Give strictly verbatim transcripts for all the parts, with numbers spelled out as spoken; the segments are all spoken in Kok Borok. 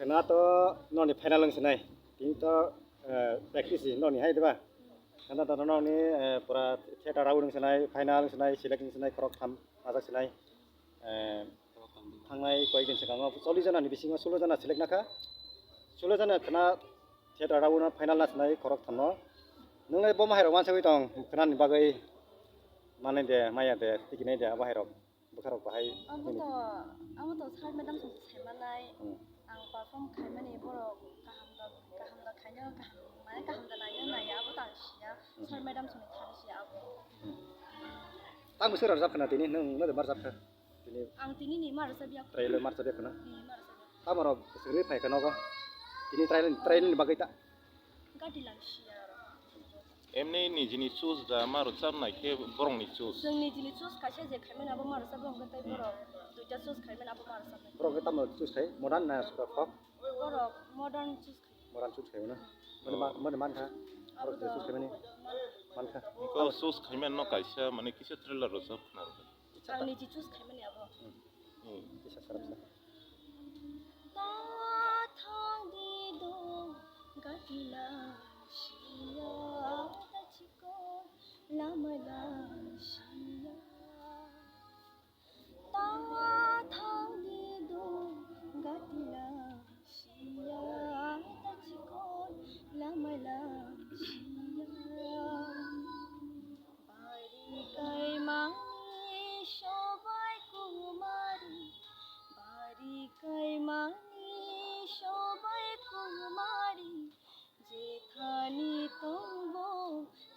Khna to noni final wng sinai. Tini to, eh, practice noni hai diba? Khna to noni, eh, pura theater round wng sinai, final wng sinai, select wng sinai, khorok tham majak sinai. Eh, thangnai koyek din swkango chollish jana ni bisingo sullo jana select nakha. Sullo jana khna theater round final na sinai khorok thamno. Nwngle bo mahairok wansugwi tong khna ni bagwi manai de, maya de, tiki nai de, bo hairok. Bwkharok bahai Amo nini to, amo to sir madam song sai manai. Hmm. Ang perform khaimani borok kaham da, kaham da khaino, kaham, mane kaham da naino naiya, abo to ang siya. Hmm. Sir madam song thani siya abo. Hmm. Tamo sir rajab khna tini nwng no de mar jab kha? Tini Ang tini ni mar sabiya. Trial mar jab khna. Ni mar sabiya. Tamo rok sir phai khna go. Tini trial, trial ni bagwi ta. Gati lang siya ro. Emni nijini choose da ma rwchapnai khe borokni choose. Chwng nijini choose kaisa je khaimani abo ma rwchapnai, hwnkhe tei borok duita choose khaimani abo ma rwchapnai. Borok khe tamo choose khai? Modern na folk? Borok modern choose khai. Modern choose khai na? Mane ma-, mane mankha? Abo borok je choose khaimani? Mankha. Ko choose khaimani no kaisa mane kisa trailer rwchap khna rwkha. Ang niji choose khaimani abo. Hmm. Hmm. Kisa sarap sa. Ta thang di do gatila siya ta chiko lama la siya. Ta thang di do gatila siya ta chiko lama la siya. Bari kaimani sobai kumari, bari kaimani sobai kumari, jethani tongbo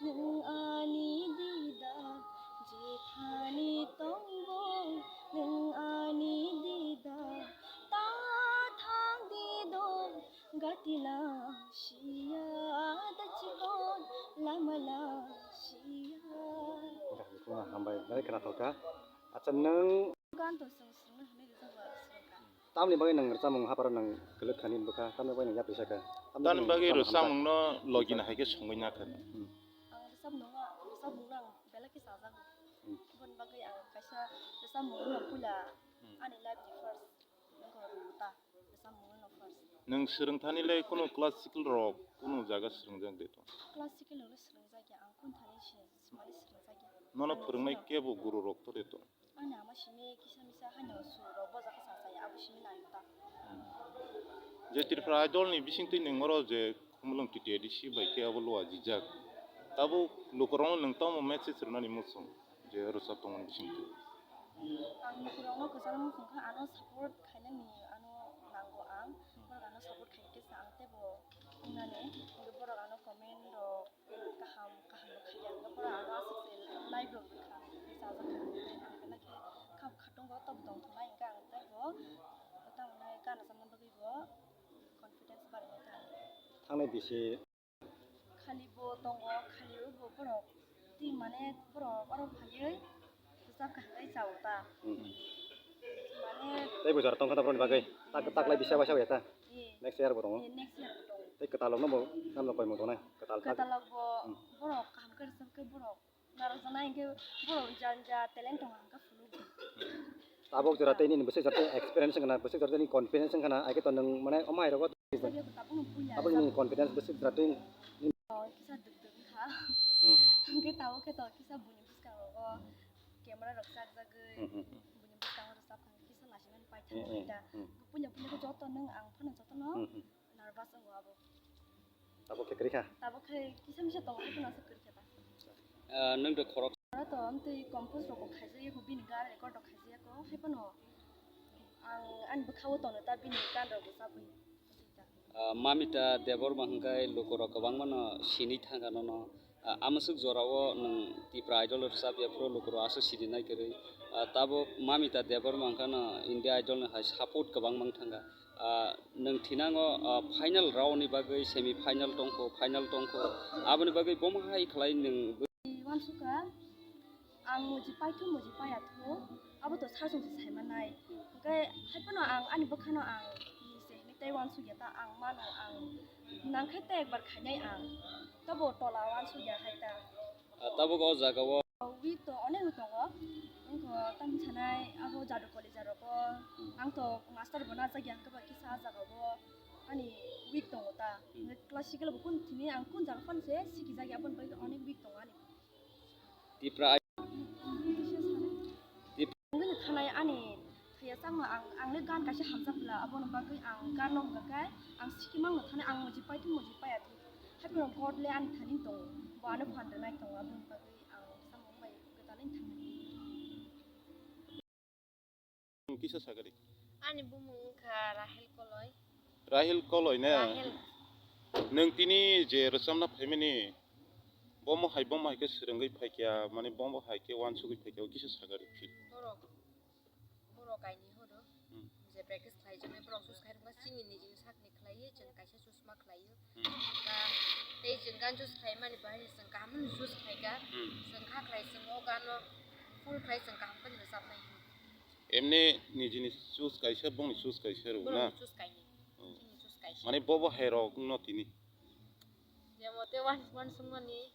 nwng ani dida, jethani tongbo nwng ani dida, ta thang di do gatila siya da chikon lama la siya. Hambai, belai khwnathok kha. Acha, nwng Gan to swng swngna hwnwi rijak ba swngkha. Tamni bagwi nwng rwchapmung hapharo nwng kwlwk khani bwkha, tamni bagwi nwng yapri sakha? Tamni bagwi rwchapmungno logina hai khe songwi nakha. Hmm. Ang rwchapmungno, rwchapmungno ang belai khe chajago. Hmm. Aboni bagwi ang kaisa rwchapmungno puila Hmm. ani life ni first nokho rwta rwchapmungno first. Nwng swrwngthani le kunu classical rok kunu jaga swrwngjak de to? Classical rok le swrwngjak ya, ang kunu thani se, se mani swrwngjak ya. Nono phwrwngnai kebo guru rok to de to? Ani ama simi kisa misa haino sur rok bojak khe sa saya, abo simi nai ta. Je Tripura Idol ni bisingtwi nwng oro je Khumulwng T T A D C bai khe abo luajijak. Tabuk lukurokno nwng tamo message rwnani muchung je rwchap tongmani bisingtwi? Ang lukurokno kwcharo muchung kha ano support khainani ano nango ang. Borok ano support khai khe sa ang teibo wngnani. Borok ano comment rok kaham, kaham rok khaiya, hwnkhe borok ano aswk se live rok rwkha, tei chajak kha, tei ang belai khe kha khatung bo tok tong thungnai, hwnkhe ang teibo tamo nai gana chamna bagwi bo confidence barinai ta. Thangnai bisi. Khali bo tongo, khali bo borok twi mane borok oro phaiwi Rwchap kha hwnkhe chao ta. Hmm. Mane tei bo jora tongkha ta borokni bagwi. Tak, taklai bisa waisa waya ta. Eh. Next year bo tongo. Eh, next year bo tongo. Tei kwtalokno bo namno koimung tongnai. Kwtal tak. Kwtalok bo Hmm. borok kaham khe rwchap khe borok narwkjaknai hwnkhe borok janja talent tongo hwnkhe phunuk. Tabuk jora tei nini bwswk jora tei experience wngkha na, bwswk jora tei nini confidence wngkha na, ai khe to nwng mane omo hai rogo Tabukno puila tabuk nini rwchap. Confidence bwswk jora tei Oh, kisa duk duk kha. Hmm. Hwnkhe tabuk khe to kisa buini bwskango. Camera rok chakjagwi, hmm, hmm, hmm, buini bwskango rwchapkha, kisa lachimani paithakgwi da. Hmm, hmm, hmm. Puila puila khe joto nwng ang phano jotono, hmm, hmm, nervous wngo abo. Tabuk khe kwrwi kha? Tabuk khe kisa misa tongo, haikhe no aswk kwrwi kha ta. Ah, nwng de khorok. Oro to amtwi compose rok bo khaijak yago, bini gan record rok khaijak yago, hai phano ang ani bwkhao tono ta bini gan rok bo chabwi. Ah, Mamita Debbarma hwnkhe lukurok kwbangmano sinwi thangkha nono. Ah, amwswk jorao nwng Tipra Idol rwchap ya phuru lukurok aswk sinina kwrwi. Ah, tabuk Mamita Debbarma hwnkhe no India Idol ni hai support kwbang mang thangkha. Ah, nwng thinango, ah, final round ni bagwi semi final tongkho, final tongkho. Aboni bagwi bomo hai khlai nwng Wansukha, ang muji paithu, muji paiyathw, abo to sajwng se saimanai. Hwnkhe haiphano ang ani bwkhano ang se hinwi tei wansukya ta, ang mano ang nangkhe tei ekbar khainai ang, tobo tola wansukya hai ta. Ah, tabuk o jagao. Week to onek tongo, wngkha tamni sanai abo jadu college rogo, ang to master bo najak ya, hwnkhe ba kisa ah jagao. Ani weak tongo ta. Hmm. Classical bo kun thini ang kun jaga phano se sikijak ya, aboni bagwi onek weak tongo ani. Tipra ai- Kisa sare. Tip- Ang bini thanai ani thaya changma ang, ang le gan kaisa hamjak bwla, aboni bagwi ang gan no hwnka khe ang sikimang no thanai ang moji pai thung moji paiya thung. Haikhe God le ani thani tongo. Bo ano phan rwnai tongo, aboni bagwi ang samung bai kwtalwi thangwi. Kisa sagari. Ani bumung wngkha Rahel Koloi. Rahel Koloi ne? Rahel. Nwng tini je rwchapna phaimani, bomo hai, bomo hai khe swrwngwi phaikha, mane bomo hai khe uansugwi phaikha, kisa sagari phil. Borok, borok kainwi horo. Hmm. Je practice khlaijaknai borok choose khai rwkha, chini nijini sakni khlaiwi chwng kaisa choose ma khlaio. Hmm. Ba tei chwng gan choose khlaimani bahai chwng kaham choose khlaikha. Hmm. Chwng kha khlai chwng o gano full khlai chwng kaham khe rwchapnai. Emni nijini choose kaisa, bongni choose kaisa rw na? Borokni choose kainwi. Hmm. Chini choose kaisa. Mane bobo hai rok no tini. Jemo te wan, wan sungmani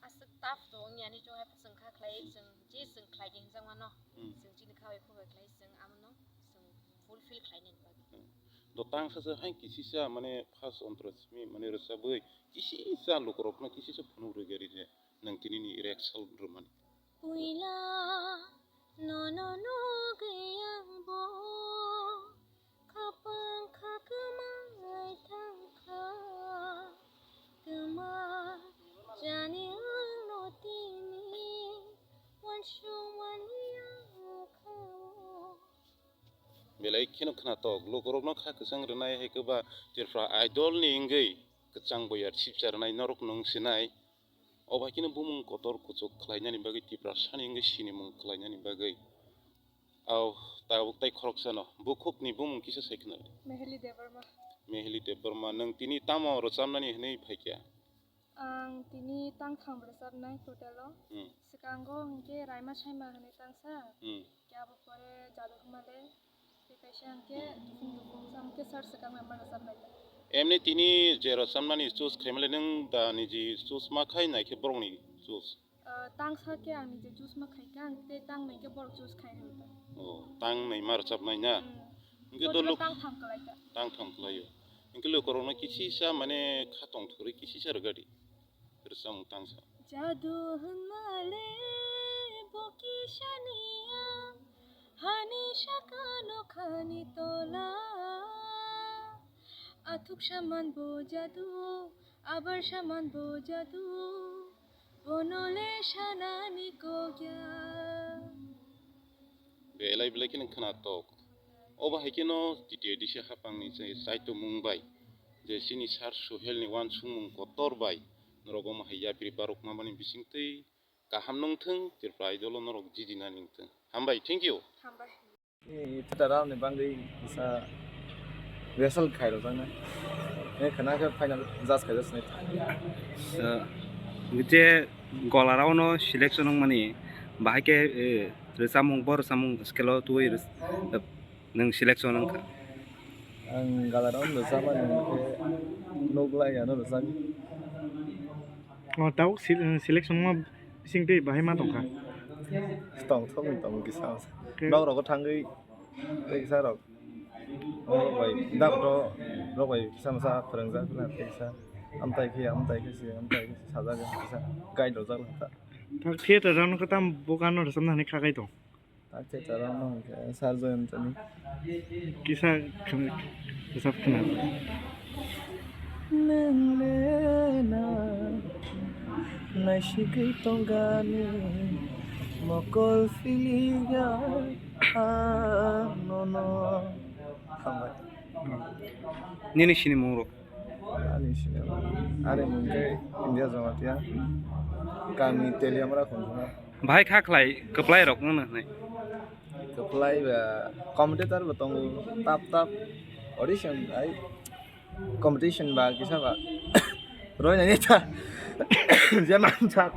aswk tough to wngya ni chwng hai chwng kha khlai chwng je chwng khlai di hinjak mano. Hmm. Chwng chini kha bai khuk bai khlai chwng amo no chwng fulfill khlai nani bagwi. Hmm. Do tang sa sa hai kisisa mane first ontrasmi mane rwchabwi kisisa lukurokno kisisa phunuk rwgari je nwng tini ni reaction rwmani. Puila nono nugwi ang bo khapang kha kwmang lai thang kha. Kwmang jani ang no tini uansukmani ang kha o. Belai kheno khwnatok, lukurokno kha kwchang rwnai hai khe ba Tripura Idol ni wngwi kwchang boyar sipsa rwnai norok nwng sinai. O bai kheno bumung kotor kuchuk khlainani bagwi Tiprasani wngwi sinimung khlainani bagwi. Au, tabuk tai khoroksano bukhukni bumung kisa sai khna rw di. Meheli Debbarma. Meheli Debbarma, nwng tini tamo rwchapnani hwnwi phaikha? Ang tini tangtham rwchapnai total o. Hmm. Swkango hwnkhe Raima Saima hwnwi tangsa. Hmm. Khe abo pore Jadu Hwmale, tei kaisa hwnkhe Dukung Dukung, sam khe sir swkang member rwchapnai ta. Emni tini je rwchapnani choose khaimale nwng da niji choose ma khai naikhe borokni choose? Ah, tangsa khe ang niji choose ma khaikha, ang tei tangnai khe borok choose khai rwkha. Oh, tangnai ma rwchapnai na? Hmm. Hwnkhe total dolo tangtham khlaikha. Tangtham khlaio. Hwnkhe lukurokno kisisa mane kha tongthorwi kisisa rwgadi. Rwchapmung tangsa. Jadu hwnmale bo kisa niya, hani saka nokhani tola. Athuk saman bo jadu, abar saman bo jadu, bono le sanani kokya. Belai belai kheno khwnatok. Obo hai kheno T T A D C haphangni je chaitomung bai, je chini sir Sohelni uansukmung kotor bai, norok omo hai yapri barok mamani bisingtwi kaham nungthung, Tripura Idol-o norok jidinani wngthung. Hambai, thank you. Hambai. Ni theater ni bangwi kisa rehearsal khairokjaknai. Ni khwna khe final judge khaijak sinai. Ah, je golarao no selection wngmani, bahai khe, eh, rwchapmung, bo rwchapmung scale-o twiwi rwch-, eh, nwng selection wngkha? Ang golarao no rwchapmani hwnkhe Nuklai ano rwchapmani. O, tabuk se-, selection ma bising twi bahai ma tongkha? Tong thokni tong kisa. Khe- Nok rogo thangwi tei kisa rok. Nok rok bai, dak to rok bai kisa masa phwrwngjak na tei kisa. Amtai khe, amtai khe se, amtai khe sajak kisa. Guide rojak kha. Thak theater rok no kwtam bo gano rwchapna hinwi kha kai tong. Tate tara no hwnkhe sir Jayantani. Kisa khwna-, kisa khwna. Nwng le na naisigwi tongani mokol philiya ang nono. Hambai. Nini sinimung rok? Ani sinimung. Ani mung khe India Jamatia. Kami Teliamura Khumjuma. Bahai kha khlai kwplai rok wngna hwnwi. Kwplai ba commentator bo tongo, tap tap audition ai competition ba kisa ba roi nai ta je mansak.